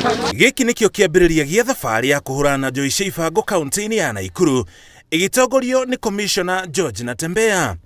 Gĩkĩ nĩkĩo kĩambĩrĩria gĩa thabarĩ ya kũhũrana na njohi cia ibango kaunti-inĩ ya Naikuru ĩgĩtongorio nĩ Commissioner George Natembeya.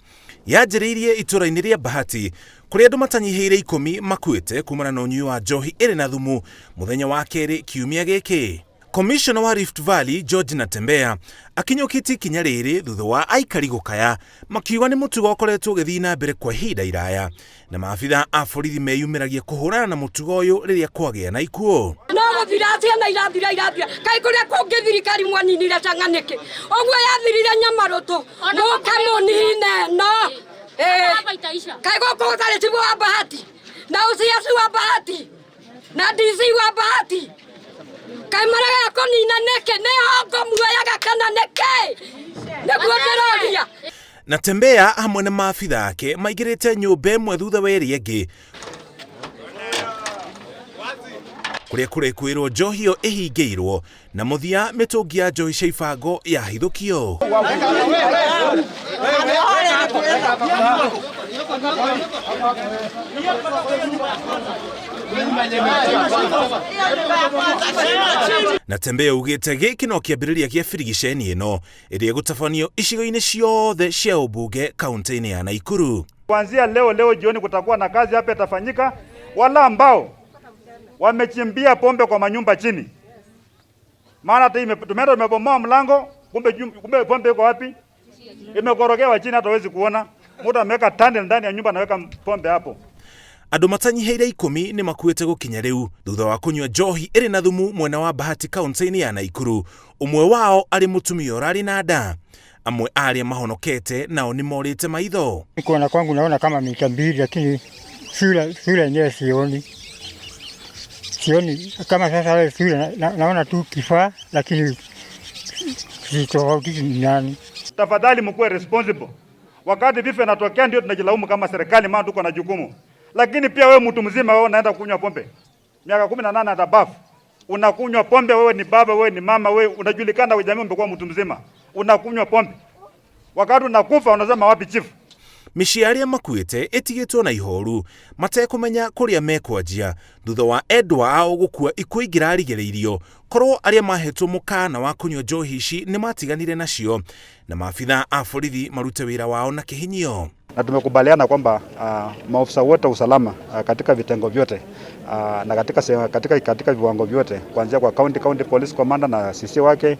Yanjĩrĩirie itũũra-inĩ rĩa Bahati kũrĩa andũ matanyihĩire 10 makuĩte kumana na ũnyui wa njohi ĩrĩ na thumu mũthenya wa kerĩ kiumia gĩkĩ. Commissioner wa Rift Valley George Natembeya akinyũkĩtie ikinya rĩrĩ thutha wa aikari gũkaya makiuga nĩ mũtugo ũkoretwo ũgĩthiĩ na mbere kwa ihinda iraya na maabitha a borithi meyumĩragia kũhũrana na mũtugo ũyũ rĩrĩa kwagĩa na ikuũ. No gũthira ciana irathira irathira, kaĩ kũrĩa kũngĩ thirikari mwaninire tanga nĩkĩ? Ũguo yathirire Nyamarũtũ, mũke mũnine no kaĩ gũkũ gũtarĩ cibũ wa Bahati na OCS wa Bahati na DC wa Bahati, kaĩ maregaga kũnina nĩkĩ? Nĩ hongo muoyaga kana nĩkĩ? Nĩguo ndĩroria. Natembeya hamwe na maabitha ake maingĩrĩte nyũmba ĩmwe thutha wa ĩrĩa ĩngĩ kũrĩa kũrekwĩrwo njohi ĩyo ĩhingĩirwo na mũthia mĩtũngi ya njohi cia ibango yahithũkio. Natembeya augĩte gĩkĩ no kĩambĩrĩria kĩa birigiceni ĩno ĩrĩa ĩgũtabanio icigo-inĩ ciothe cia ũmbunge kaunti-inĩ ya Naikuru. Kuanzia leo leo jioni kutakuwa na kazi hapa itafanyika. Wala ambao wamechimbia pombe kwa manyumba chini, maana hata tumeenda tumebomoa mlango, kumbe pombe iko wapi? Imekorogewa chini, hata huwezi kuona. Mtu ameweka tunnel ndani ya nyumba, anaweka pombe hapo. Andũ matanyihĩire 10 nĩ makuĩte gũkinya rĩu thutha wa kũnyua njohi ĩrĩ na thumu mwena wa Bahati kaunti-inĩ ya Naikuru, ũmwe wao arĩ mũtumia ũrarĩ na nda. Amwe arĩa mahonokete nao nĩ morĩte maitho. Kuona kwangu naona kama mita 2, lakini sura yenyewe sioni. Sioni kama sasa wewe sura naona tu kifaa, lakini sitofautishi ni nani. Tafadhali mkuwe responsible. Wakati vifo inatokea ndio tunajilaumu kama serikali, maana tuko na jukumu. Lakini pia wewe mtu mzima, wewe unaenda kunywa pombe miaka 18 and above, unakunywa pombe, wewe ni baba, wewe ni mama, wewe unajulikana kwa jamii, umekuwa mtu mzima, unakunywa pombe. Wakati unakufa unasema wapi chief? Mĩciĩ arĩa makuĩte ĩtigĩtwo na ihoru matekũmenya kũrĩa mekwanjia thutha wa endwa ao gũkua ikuũ ingĩrarigĩrĩirio korwo arĩa mahetwo mũkana wa kũnyua njohi ici nĩ matiganire nacio na maabitha a borithi marute wĩra wao na kĩhinyio. Na tumekubaliana kwamba maofisa wote wa usalama katika vitengo vyote na katika viwango vyote kuanzia kwa county police commander na CC wake,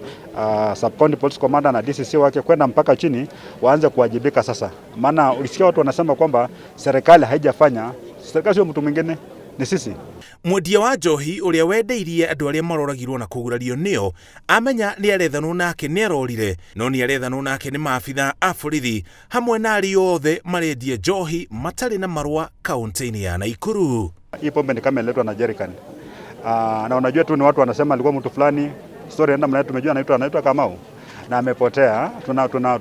sub county police commander na DCC wake kwenda mpaka chini waanze kuwajibika sasa. Maana ulisikia watu wanasema kwamba serikali haijafanya, serikali sio mtu mwingine, ni sisi. Mwendia wa njohi ũrĩa wendeirie andũ arĩa maroragirwo na kũgurario nĩo amenya nĩ arethanwo nake nĩ arorire, no nĩ arethanwo nake nĩ maabitha a borithi hamwe na arĩa othe marendia njohi matarĩ na marũa kaunti-inĩ ya Naikuru. Hii pombe ni kama ililetwa na jerrycan. Na unajua tu ni watu wanasema alikuwa mtu fulani, story enda mnaye tumejua anaitwa Kamau na amepotea,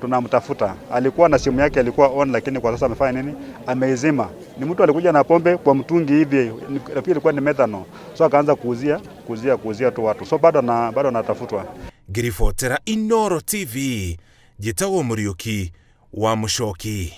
tunamtafuta. Alikuwa na simu yake ilikuwa on, lakini kwa sasa amefanya nini? Ameizima. Ni mtu alikuja na pombe kwa mtungi hivi, nafikiri ilikuwa ni methanol. So akaanza kuuzia tu watu. So bado anatafutwa. Ngiribotera Inooro TV, njĩtagwo Mũriũki wa Mũcoki.